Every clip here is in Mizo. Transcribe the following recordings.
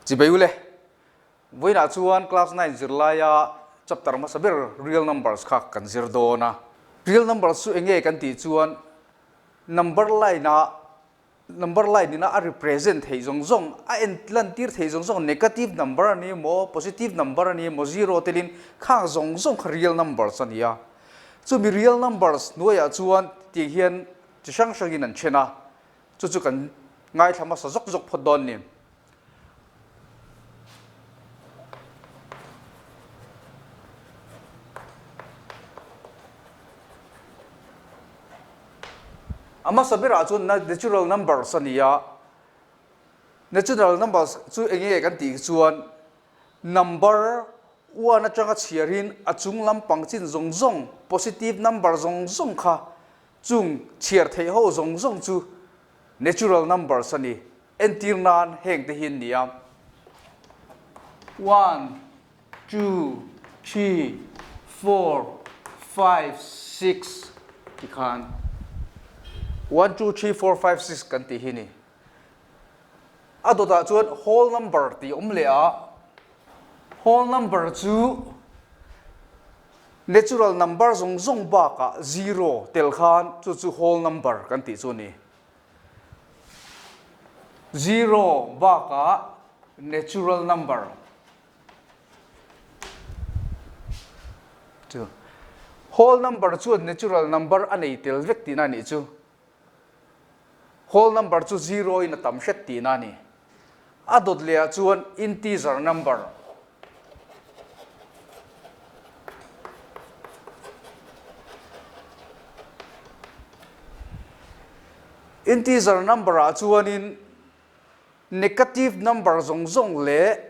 Chibai ule, vawiinah chuan class 9 zirlaia chapter hmasa ber real numbers kha kan zir dawn a. Real numbers chu enge kan tih chuan number line a Number line ina a represent theih zawng zawng, a en lantir theih zawng zawng negative number a ni emaw, positive number a ni emaw, zero telin khang zawng zawng kha real numbers a ni a. Chumi real numbers hnuaiah chuan tiang hian chi hrang hrangin an then a, chu chu kan ngaithla hmasa zawk zawk phawt dawn ni. A hmasa berah chuan natural numbers a ni a, natural numbers chu eng nge kan tih chuan number one atanga chhiarin a chung lampang chin zawng zawng positive number zawng zawng kha chung chhiar theih ho zawng zawng chu natural numbers a ni. Entir nan heng te hi an ni a, one, two, three, four, five, six tikhan one, two, three, four, five, six kan tih hi ni. A dawtah chuan whole number tih awm leh a, whole number chu natural number zawng zawng bakah zero tel khan chu chu whole number kan tih chu a ni. Zero bakah natural number chu whole number chuan natural number a nei tel vek tihna a nih chu. Whole number chu zero in a tam hret tihna a ni. A dawt leh ah chuan integer number Integer number ah chuanin negative number zawng zawng leh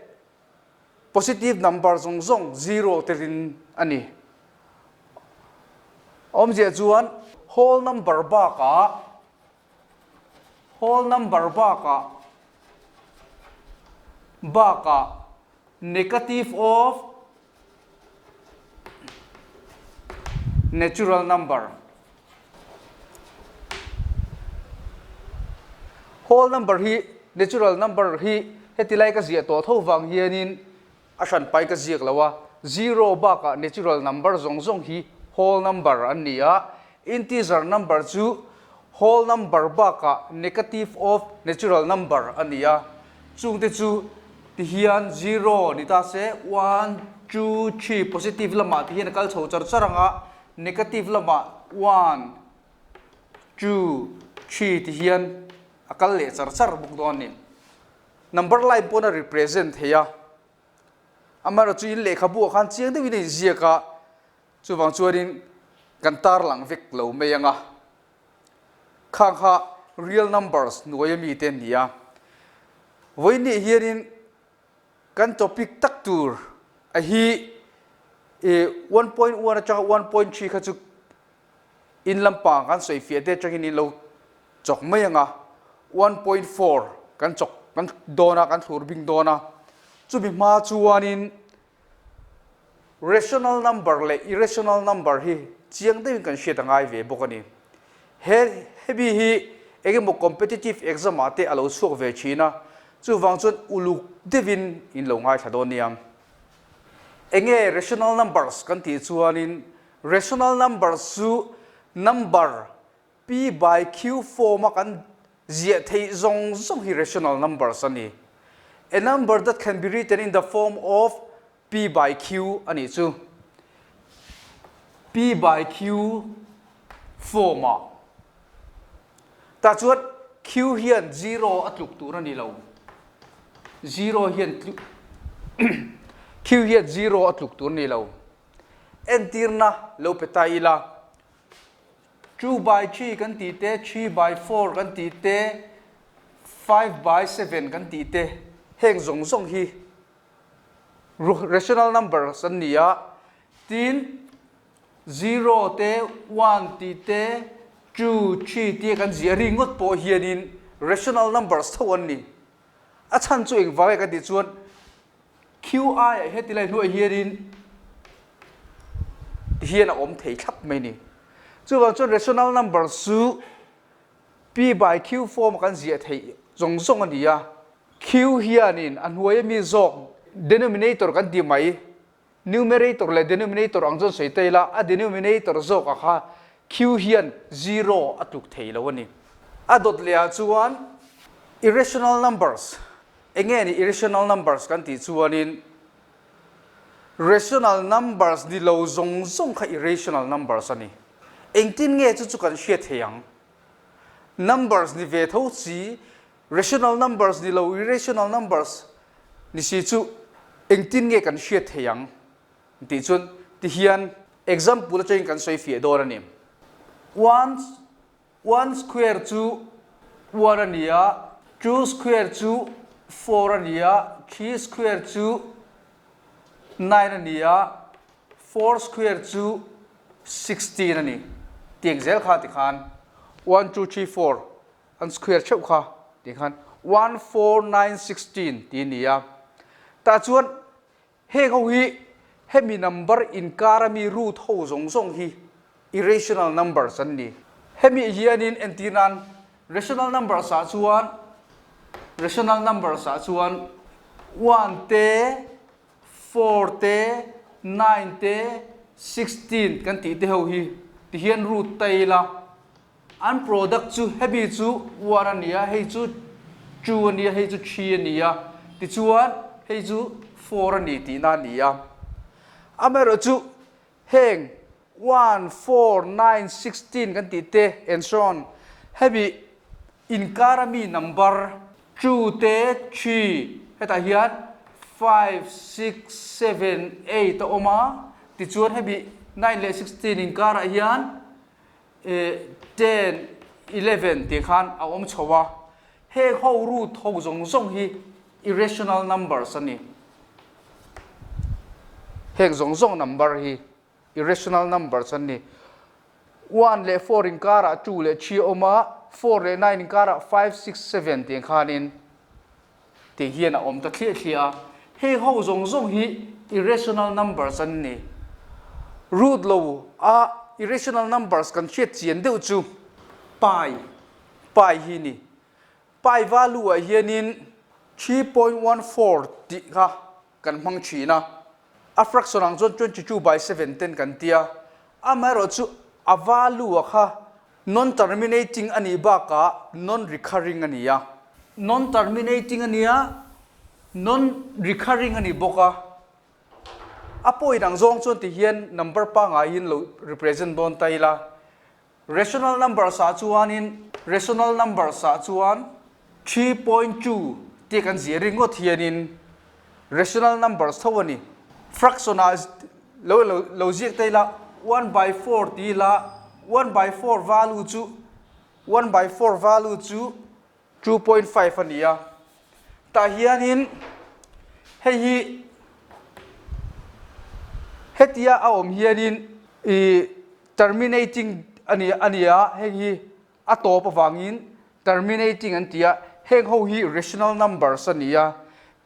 positive number zawng zawng zero telin a ni. Awmzia chuan whole number bakah Whole number bakah bakah negative of natural number. Whole number hi natural number hi heti lai ka ziah tawh tho vang hianin A hranpai ka ziak lo a, zero bakah natural number zawng zawng hi whole number an ni a, integer number chu whole number bakah negative of natural number a ni a, chungte chu tihian zero ni ta se one, two, three positive lamah tihian a kal chho char char ang a, negative lamah one, two, three tihian a kal leh char char bawk dawn a ni. Number line pawn a represent thei a, amaherawh chu in lehkhabu ah khan chiang deuhin a inziak a, chuvang chuanin kan tarlang vek lo mai ang a, khang kha real numbers hnuai ami te an ni a. Vawiinnih hianin kan topic tak tur a hi 1.1 atanga 1.3 kha chu In lampang kan sawi fiah te atangin in lo chawk mai ang a, 1.4 kan chawk kan dawn a, kan thlur bing dawn a. Chumi hma chuanin rational number leh irrational number hi chiang deuhin kan hriat a ngai ve bawk a ni. He hemi hi engemaw competitive exam ah te a lo chhuak ve thin a, chuvang chuan uluk deuhin in lo ngaithla dawn nia. Enge rational numbers kan tih chuanin Rational numbers chu number p by q form a kan ziah theih zawng zawng hi rational numbers a ni. A number that can be written in the form of p by q a nih chu. P by q form ah tah chuan q hian zero a tluk tur a ni lo. Zero hian q hian zero a tluk tur a ni lo. Entirna lo pe ta ila, two by three kan tih te, three by four kan tih te, five by seven kan tih te, heng zawng zawng hi rational numbers an ni a, tin zero te, one tih te, two, three tia kan ziah ringawt pawh hianin rational numbers tho an ni. A chhan chu engvang nge kan tih chuan QI ah heti lai hnuaiah hianin hian a awm thei thlap mai ni. Chuvang chuan rational number chu P by Q form a kan ziah theih zawng zawng a ni a. Q hianin a hnuai ami zawk denominator kan ti mai, numerator leh denominator ang chuan sawi ta ila, a denominator zawkah kha Q hian zero a tluk thei lo a ni. A dawt leh ah chuan irrational numbers, enge ni irrational numbers kan tih chuanin rational numbers ni lo zawng zawng kha irrational numbers a ni. Engtin nge chu chu kan hriat thei ang? Numbers ni ve tho chi Rational numbers ni lo irrational numbers ni si chu engtin nge kan hriat thei ang tih chuan tihian example atangin kan sawi fiah dawn a ni. One one square chu one a ni a, two square chu four a ni a, three square chu nine a ni a, four square chu 16 a ni. Tiang zel kha tikhan one two three four An square theuh kha tih khan one four nine 16 tih a ni a. Tah chuan heng ho hi hemi number inkar a mi root ho zawng zawng hi irrational numbers an ni. Hemi hianin entir nan rational numbers ah chuan rational numbers ah chuan one te four te nine te 16 kan tih te ho hi ti hian root ta ila. An product chu hemi chu one a ni a, hei chu two a ni a, hei chu three a ni a, tichuan hei chu four a ni tihna a ni a. Amaherawhchu heng one, four, nine, 16 kan tih te and so on hemi inkar a mi number two te three hetah hian five, six, seven, eight a awm a, tichuan hemi nine leh 16 inkarah hian 10, 11 tih khan a awm chho a, heng ho root ho zawng zawng hi irrational numbers a ni. Heng zawng zawng number hi irrational numbers an ni. 1 leh 4 inkarah 2 leh 3 a awm a, 4 leh 9 inkarah 5, 6, 7 tih khanin tih hian a awm ta thliah thliah a, heng ho zawng zawng hi irrational numbers an ni. Root lo a irrational numbers kan hriat chian deuh chu pi, pi hi ni. Pi value ah hianin 3.14 tih kha kan hmang thin a, a fraction ang chuan 22 by 7 ten kan tia, amaherawh chu a value a kha Non-terminating a nih bakah non-recurring a ni a. Non-terminating a ni a, non-recurring a ni bawk a. A point ang zawng chuan ti hian number pangaiin lo represent dawn ta ila. Rational numbers ah chuanin rational numbers ah chuan 3.2 tih kan ziah ringawt hianin rational numbers tho a ni. Fraction ah lo lo lo ziak ta ila one by four ti ila one by four value chu one by four value chu 2.5 a ni a. Tah hianin hei hi hetia a awm hianin ih terminating a ni a ni a hei hi A tawp avangin terminating an ti a, heng ho hi rational numbers a ni a.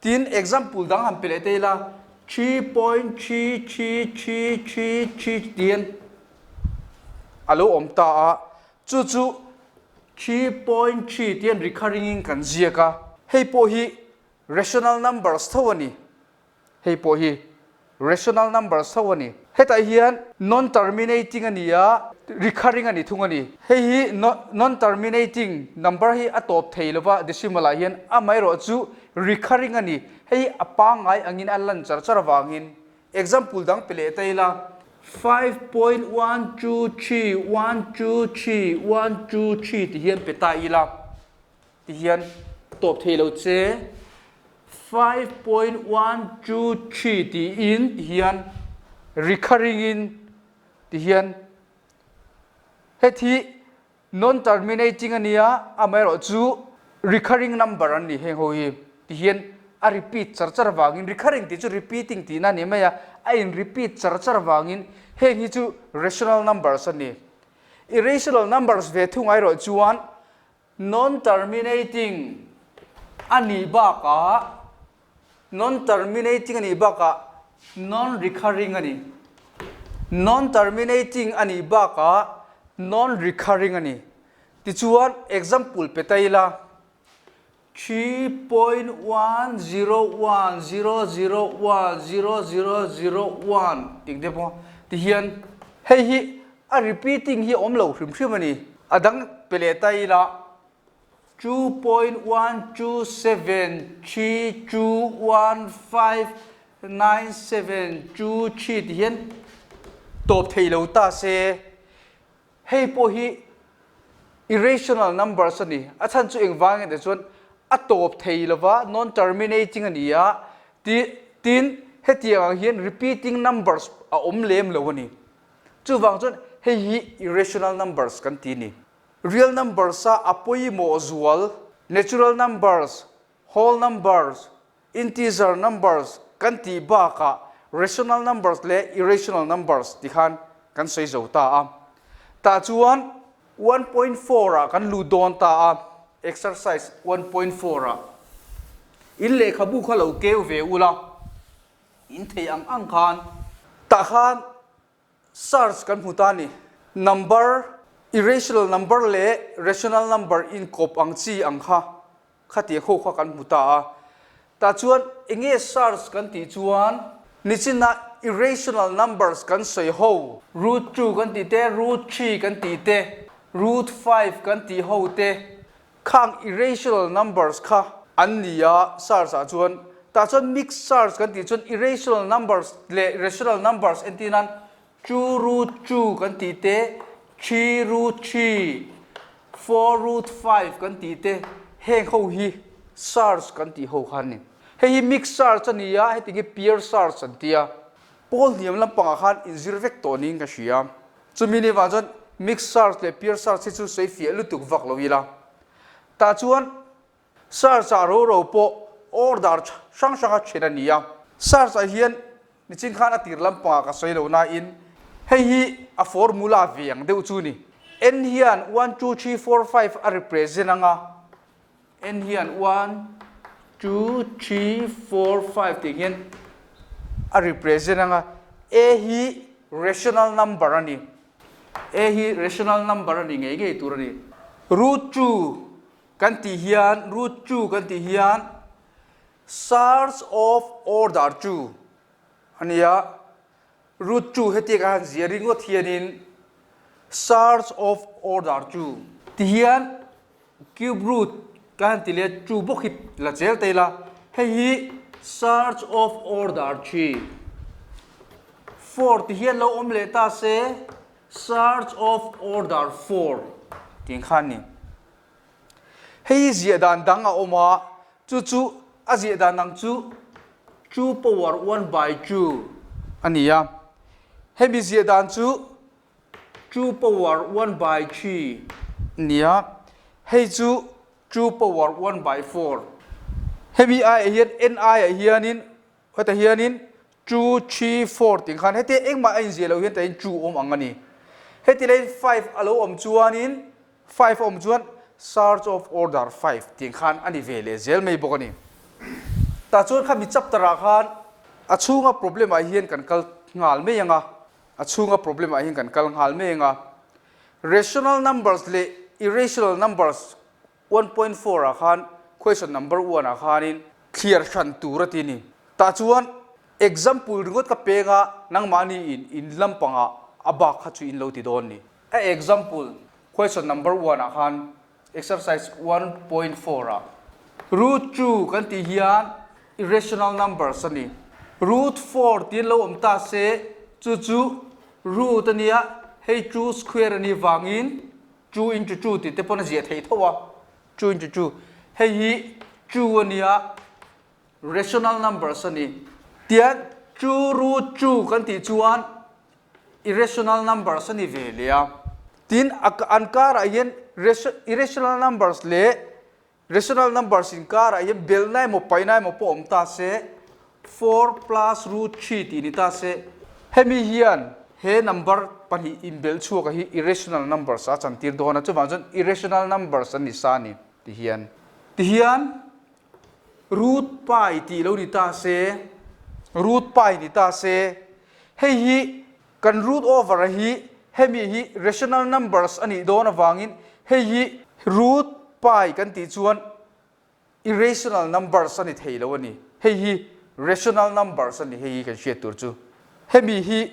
Tin, example dang han pe leh ta ila, 3.33333 tiin a lo awm ta a, chu chu 3.3 tiin recurring in kan ziak a, hei pawh hi rational numbers tho a ni. Hei pawh hi rational numbers tho a ni. Hetah hian non-terminating a ni a, recurring a ni thung a ni. Hei hi non-terminating number hi a tawp thei lova decimal ah hian amaherawh chu recurring a ni. Hei hi a pangngai angin a lan char char avangin example dang pe leh ta ila. 5.123 123 123 ti hian pe ta ila. Ti hian tawp thei lo che 5.123 tiin ti hian recurring in ti hian heti non terminating a nia amaherawh chu recurring number an ni heng ho hi ti hian a repeat char char vangin recurring tih chu repeating tihna a ni mai a a in repeat char char vangin heng hi chu rational numbers a ni irrational numbers ve thung erawh chuan Non-terminating a nih bakah Non-terminating a nih bakah non-recurring a ni. Non-terminating a nih bakah non-recurring a ni. Tichuan example pe ta ila. 3.101001001 tih ang te pawh ti hian hei hi a repeating hi a awm lo hrim hrim a ni. A dang pe leh ta ila 2.12732159723 ti hian tawp thei lo ta se. Hei pawh hi irrational numbers a ni. A chhan chu engvang nge tih chuan a tawp thei lova, non-terminating a ni a, ti tin hetiang ang hian repeating numbers a awm lem lo a ni. Chuvang chuan hei hi irrational numbers kan ti a ni. Real numbers a a pawimawh zual, natural numbers, whole numbers, Integer numbers kan tih bakah rational numbers leh irrational numbers ti khan kan sawi zo ta a. Tah chuan 1.4 ah kan lut dawn ta a, exercise 1.4 ah. In lehkhabu kha lo keu ve ula, in thei ang ang khan. Tah khan search kan hmu ta a ni. Number, irrational number leh rational number inkawp ang chi ang kha Khati ho kha kan hmu ta a. Tah chuan enge search kan tih chuan nichina irrational numbers kan sawi ho, root two kan tih te, root three kan tih te, root five kan tih ho te khang irrational numbers kha an ni a search ah chuan. Tah chuan mixed search kan tih chuan irrational numbers leh rational numbers entir nan Two root two kan tih te, three root three, four root five kan tih te, heng ho hi surge kan tih ho kha an ni. Hei hi mixed surge a ni a, heti hi pure surge an ti a. Pawl hniam lampangah khan inzir vek tawh niin ka hria. Chumi ni vang chuan mixed surge leh pure surge hi chu sawi fiah lutuk vak lo ila. Tah chuan Surge ah ro ro pawh order hrang hranga then a ni a. Surge ah hian nichin khan a tir lampangah ka sawi lo nain hei hi a formula ve ang deuh chu ni. N hian one two three four five a represent ang a, N hian one two three four five tih hian a represent ang a, A hi rational number a ni. A hi rational number a ni ngei ngei tur a ni. Root two Kan tih hian root two kan tih hian surge of order two a nia, root two hetiang a han ziah ringawt hianin surge of order two ti hian cube root ka han ti leh two bawk hi la chel ta ila, hei hi surge of order three, four ti hian lo awm leh ta se surge of order four tih ang kha a ni. Hei hi ziah dan dang a awm a, chu chu a ziah dan dang chu two power one by two a ni a. Hemi ziah dan chu two power one by three a ni a, hei chu two power one by four. Hemi aiah hian n aiah hianin hetah hianin two, three, four tih khan heti engmah a inziah loh hian tain two awm ang a ni. Heti laiin five a lo awm chuanin five a awm chuan surge of order five tih khan a ni ve leh zel mai bawk a ni. Tah chuan khami chapter ah khan a chhunga problem ah hian kan kal nghal mai ang a, a chhunga problem ah hian kan kal nghal mai ang a. Rational numbers leh irrational numbers 1.4 ah khan question number one ah khanin thliar hran tur a ti a ni. Tah chuan example ringawt ka peng a, nangmahni in in lampangah a bak kha chu in lo ti dawn ni. A example question number one ah khan exercise 1.4 ah root two kan tih hian irrational numbers a ni. Root four tiin lo awm ta se chu chu root a nia, hei two square a nih vangin Two into two tih te pawn a ziah theih tho a, two into two. Hei hi two a nia, rational numbers a ni. Tian two root two kan tih chuan irrational numbers a ni ve leh a. Tin a an karah hian irrational numbers leh Rational numbers inkarah hian belhna emaw paihna emaw pawh awm ta se, four plus root three tih ni ta se, hemi hian he number pahnih inbelh chhuaka hi irrational numbers a chantir dawn a, chuvang chuan irrational numbers an ni sa a ni ti hian. Ti hian root pi tih lo ni ta se, root pi ni ta se, hei hi Kan root over a hi hemi hi rational numbers a nih dawn avangin hei hi root pi kan tih chuan Irrational numbers a ni thei lo a ni. Hei hi rational numbers a ni hei hi kan hriat tur chu. Hemi hi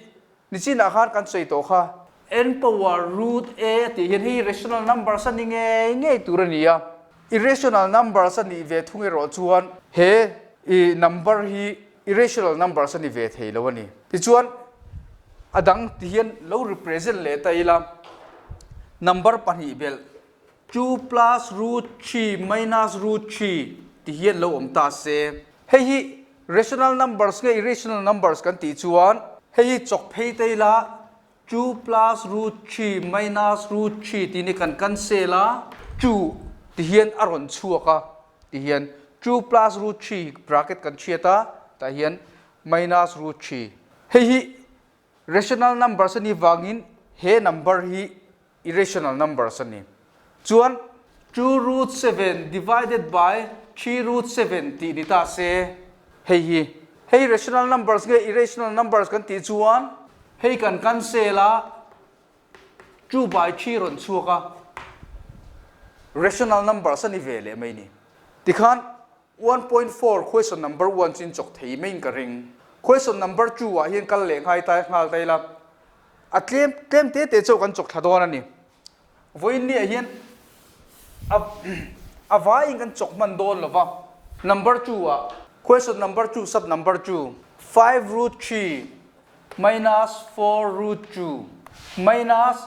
nichinah khan kan sawi tawh kha. N power root a a tih hian hei hi rational numbers a ni ngei ngei tur a ni a. Irrational numbers a nih ve thung erawh chuan he i number hi irrational numbers a ni ve thei lo a ni. Tichuan a dang ti hian lo represent leh ta ila number pahnih belh 2 plus root 3 minus root 3 ti hian lo awm ta se. Hei hi rational numbers nge irrational numbers kan tih chuan hei hi chawk phei ta ila 2 plus root 3 minus root 3 tih ni kan cancel a, 2 ti hian a rawn chhuak a ti hian 2 plus root 3 bracket kan chhiat a tah hian minus root 3. Hei hi rational numbers a nih vangin he number hi irrational numbers a ni. Chuan 2 root 7 divided by 3 root 7 tih ni ta se, hei hi hei rational numbers nge irrational numbers kan tih chuan hei kan cancel a, 2 by 3 rawn chhuak a, rational numbers a ni ve leh mai ni. Tikhan 1.4 question number 1 chu in chawk thei maiin ka ring. Question number 2 ah hian kal leh nghai ta nghal ta ila. A tlem tlem te te chauh kan chawk thla dawn a ni. Vawiin ni ah hian a a vaiin kan chawk hman dawn lo va. Number 2 ah question number 2 sub number 2 5 root 3 minus 4 root 2 minus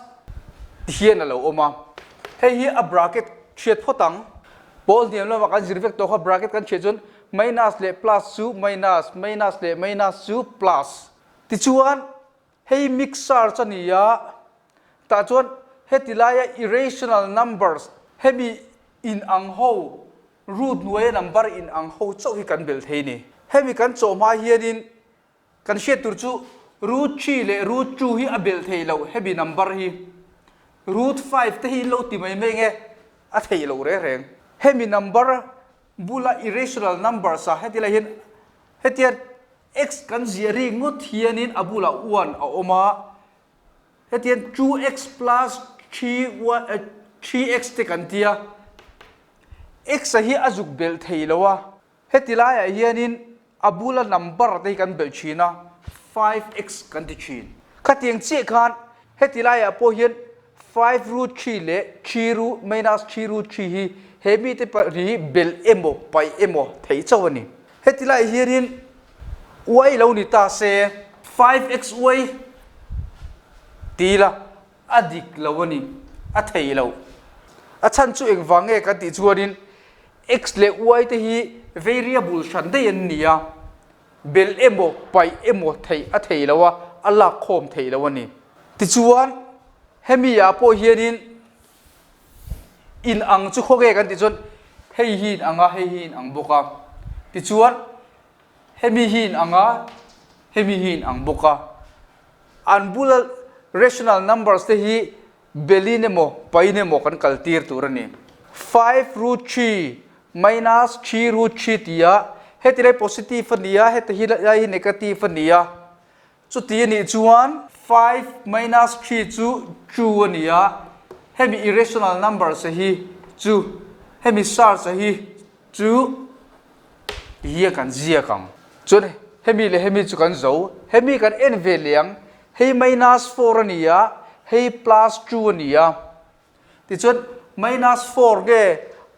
ti hian a lo awm a. Hei hi a bracket chhiat phawt ang. Pawl hniam lamah kan zir vek tawh kha bracket kan chhiat chuan minus leh plus chu minus, minus leh minus chu plus. Tichuan hei mixer chu a ni a, tah chuan heti laia irrational numbers hemi in ang ho root hnuaia number in ang ho chauh hi kan belh thei a ni. Hemi kan chawh hma hianin Kan hriat tur chu root 3 leh root 2 hi a belh thei loh hemi number hi root 5 te hi in lo ti mai mai nge a theih loh reng reng. Hemi number bula irrational numbers a heti lai hian hetian x kan ziah rik ngawt hianin a bulah 1 a awm a, hetian 2x plus 3x te kan tia x a hi a zuk belh thei lo a. Heti laiah hianin a bula number te hi kan belh thin a, 5x kan ti thin. Khatiang chiah khan heti laiah pawh hian 5 root 3 leh 3 root minus 3 root 3 hi he mite pahnih hi belh emaw paih emaw theih chauh a ni. Heti laiah hianin y lo ni ta se 5xy ti ila a dik lo a ni, a thei lo. A chhan chu engvang nge kan tih chuanin x leh y te hi variable hran daih an ni a, belh emaw paih emaw theih a thei lo a, a lak khawm theih lo a ni. Tichuan hemi ah pawh hianin in ang chu khaw nge kan tih chuan hei hi in ang a, hei hi in ang bawk a. Tichuan hemi hi in ang a, hemi hi in ang bawk a. An bula rational numbers te hi belin emaw pain emaw kan kal tir tur a ni. 5 root 3 minus 3 root 3 tia heti lai positive a ni a, heti hi lai hi negative a ni a. Chuti a nih chuan 5 minus 3 chu 2 a ni a, hemi irrational numbers hi chu hemi surds hi chu Hi a kan ziak ang. Chuan hemi leh hemi chu kan zo. Hemi kan en ve leh ang. Hei minus 4 a ni a, hei plus 2 a ni a. Tichuan minus 4 nge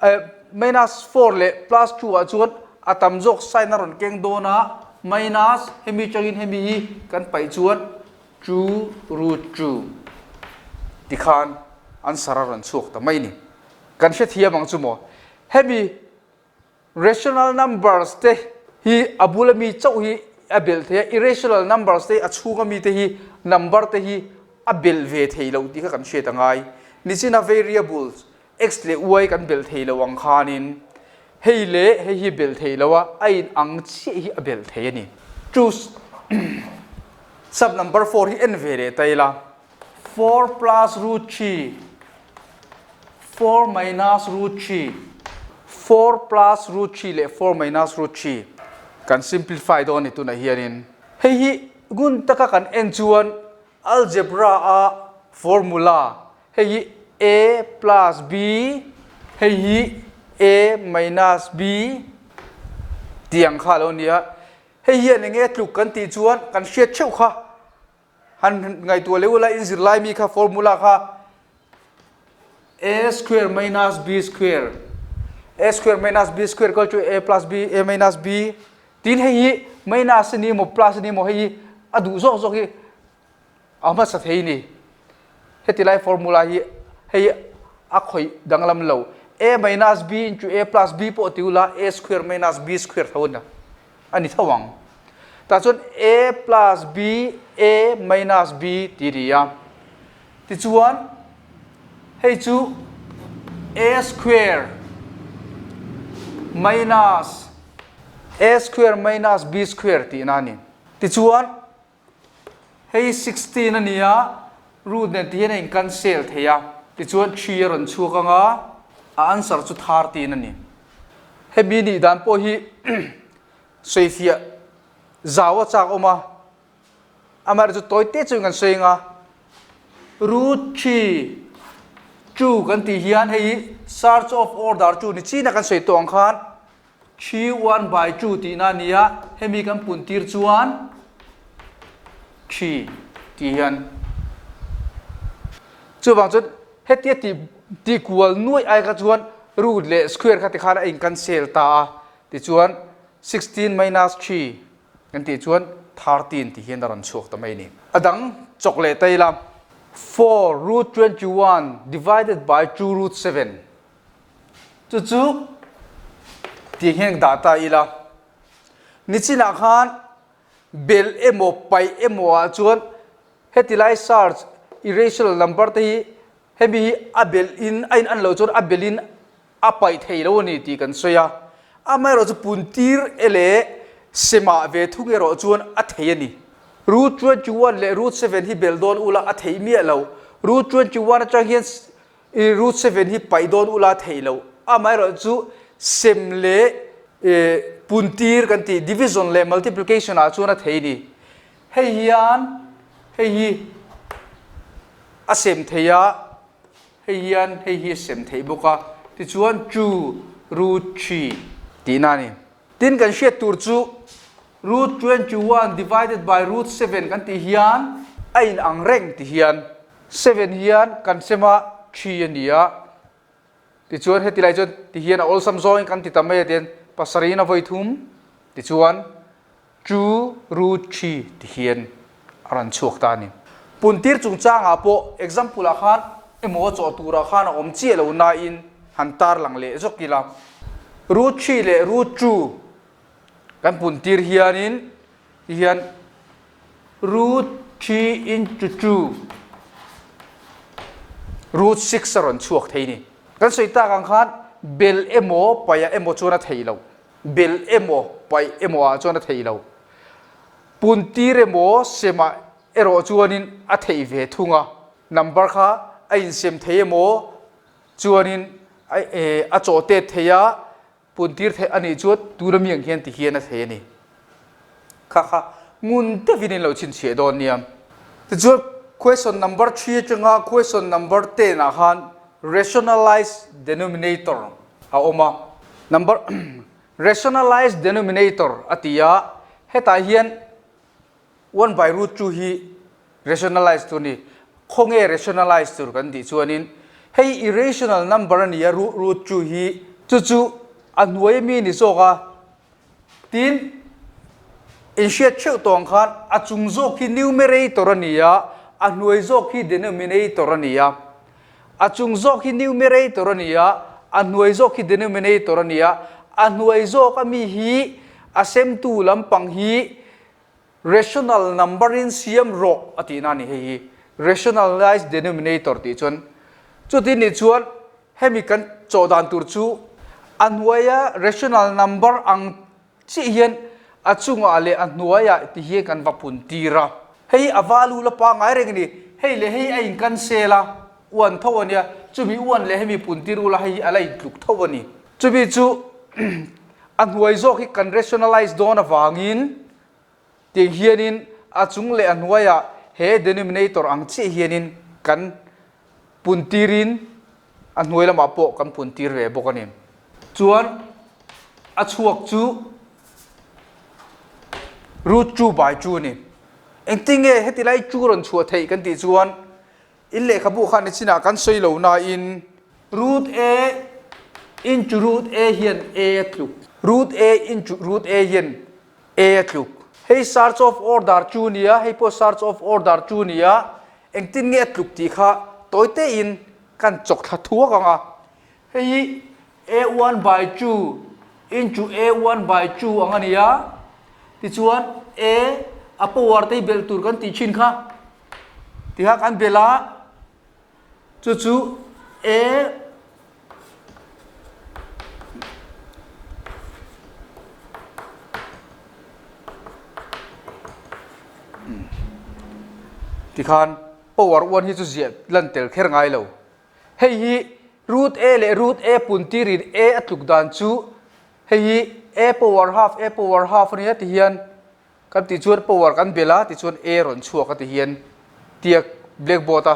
eh minus 4 leh plus 2 ah chuan a tam zawk sign a rawn keng dawn a, minus hemi tangin hemi hi kan paih chuan 2 root 2 tikhan answer a rawn chhuak ta mai a ni. Kan hrethiam ang chu maw? Hemi Rational numbers te hi a bula mi chauh hi a belh thei a, irrational numbers te a chhunga mi te hi number te hi a belh ve thei lo tih kha kan hriat a ngai. Nichina variables x leh y kan belh thei lo ang khanin hei leh hei hi belh thei lo a, a in ang chiah hi a belh thei a ni. Choose sub number 4 hi en ve leh ta ila. 4 plus root 3 4 minus root 3 4 plus root 3 leh 4 minus root 3 kan simplify dawn ni tunah hianin hei hi ngun taka kan en chuan algebra a formula hei hi a plus b hei hi. A minus B tih ang kha a lo ni a. Hei hian eng nge tluk kan tih chuan kan hriat theuh kha han ngaihtuah leh ula in zirlai mi kha formula kha A square minus B square A square minus B square equal to A plus B A minus B tin hei hi minus a ni emaw plus a ni emaw hei hi a duh zawk zawk hi a hmasa thei ni. Heti lai formula hi hei a khawih danglam lo. A minus B into A plus B pawh ti ula A square minus B square tho a a ni tho ang. Tah chuan A plus B A minus B tih a ni a. Tichuan hei chu A square minus A square minus B square tihna a ni. Tichuan Hei 16 a ni a, root nen ti hian a in cancel thei a, tichuan 3 a rawn chhuak ang a, a answer chu 13 a ni. Hemi nih dan pawh hi sawifiah zau a chak awm a, amaherawhchu chu tawi te chuan kan sawi ang a, root 3 2 kan tih hian hei search of order 2 ni chin a kan sawi tawh ang khan Three one by two tihna a ni a, hemi kan pun tir chuan three tih hian chuvang chuan hetia tih tih kual nuaih ai kha chuan root leh square kha tikhan a in cancel ta a, tichuan 16 minus 3 kan tih chuan 13 tih hian a rawn chhuak ta mai a ni. A dang chawk leh ta ila 4 root 21 divided by 2 root 7 Chu chu tih hian dah ta ila, nichinah khan bel emaw paih emaw ah chuan heti lai search irrational number te hi hemi hi a belh in a in an loh chuan a belh in a paih thei lo a ni tih kan sawi a, amaherawh chu puntir e leh semah ve thung erawh chuan a thei a ni. Root 21 leh root 7 hi belh dawn ula a theih miah lo, root 21 atang hian I root 7 hi paih dawn ula theih loh. Amaherawh chu sem leh puntir kan tih division leh multiplication ah chuan a thei ni. Hei hian hei hi a sem thei a, hei hian hei hi a sem theih bawk a. Tichuan 2 root 3 tihna a ni. Tin kan hriat tur chu root 21 divided by root 7 kan tih hian a in ang reng ti hian 7 hian kan sem a 3 a ni a, tichuan heti lai chuan ti hian a awlsam zawngin kan ti ta mai a tian pasarih in a vawi thum tichuan 2 root 3 ti hian a rawn chhuak ta a ni. Puntir chungchangah pawh example ah khan emaw a chawh turah khan a awm chiah lo nain han tarlang leh zawk ila. Root 3 leh root 2 kan puntir hianin ti hian root 3 into 2 root 6 a rawn chhuak thei ni. Kan sawi tak ang khan bel emaw paih ah emaw chuan a thei lo. Bel emaw paih emaw ah chuan a thei lo. Puntir emaw semah erawh chuanin a theih ve thung a, number kha a insem thei emaw chuanin a chaw tet thei a, puntir theih a nih chuan tuna mi ang hian ti hian a thei a ni. Kha kha ngun deuhin in lo chhinchhiah dawn nia. Tichuan question number 3 atanga question number 10 ah khan rationalize denominator a awm a. Number Rationalize denominator a ti a, hetah hian one by root 2 hi rationalize tur a ni. Khawnge rationalize tur kan tih chuanin hei irrational number a ni a root 2 hi chu chu a hnuai ami a ni zawk a, tin inhriat theuh tawh ang khan a chung zawk hi numerator a ni a, a hnuai zawk hi denominator a ni a. A chung zawk hi numerator a ni a, a hnuai zawk hi denominator a ni a. A hnuai zawk a mi hi a semtu lampang hi rational number in siam rawh a tihna a ni hei hi. Rationalize denominator tih chuan chutin nih chuan hemi kan chawh dan tur chu a hnuaia rational number ang Chiah hian a chungah leh a hnuaiah ti hian kan va pun tir a. Hei a value la pangngai reng a ni. Hei leh hei a in cancel a, uan tho a nia. Chumi uan leh hemi pun tir ula hei hi a la in tluk tho a ni. Chumi chu a hnuai zawk hi kan rationalize dawn avangin tiang hianin a chung leh a hnuaiah he denominator ang chiah hianin kan pun tirin a hnuai lamah pawh kan pun tir ve bawk a ni. Chuan a chhuak chu root 2 by 2 a ni. Engtin nge heti lai 2 rawn chhuah theih kan tih chuan in lehkhabu khan nichinah kan sawi lo nain root a into root a hian a a tluk. Root a into root a hian a a tluk. Hei search of order 2 nia, hei pawh search of order 2 nia, engtin nge a tluk tih kha tawi tein kan chawk thla thuak ang a. Hei hi a 1 by 2 into a 1 by 2 ang a ni a, tichuan a a power te hi belh tur kan tih thin kha tikha kan belh a, chu chu a tikhan power 1 hi chu ziah lan tel kher ngai lo. Hei hi root a leh root a pun tirin a a tluk dan chu hei hi a power half a power half a nia ti hian kan tih chuan power kan belh a tichuan a rawn chhuak a ti hian tiak blackboard a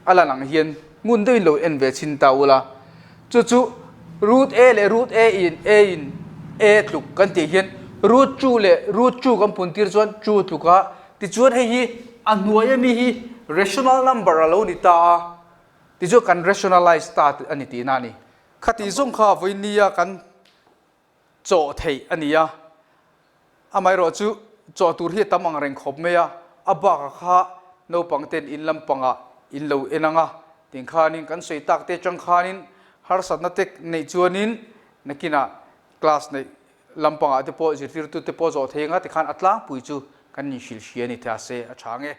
a lan ang hian ngun deuhin lo en ve chhin ta ula chu chu root a leh root a in a in a tluk kan tih hian root 2 leh root 2 kan pun tir chuan 2 tluk a Tichuan hei hi a hnuai ami hi rational number a lo ni ta a, tichuan kan rationalize ta a ni tihna a ni. Khati zawng kha vawinia kan chawh theih a ni a, amaherawh chu chawh tur hi a tam ang reng khawp mai a, a bakah kha naupang ten in lampangah in lo en ang a, ting khanin kan sawi tak te atang khanin harsatna te neih chuanin nakinah class neih Lampangah te pawh zirtirtute pawh zawh thei anga tikhan a tlangpui chu kan inhrilh hria a ni thei a se a tha ang e.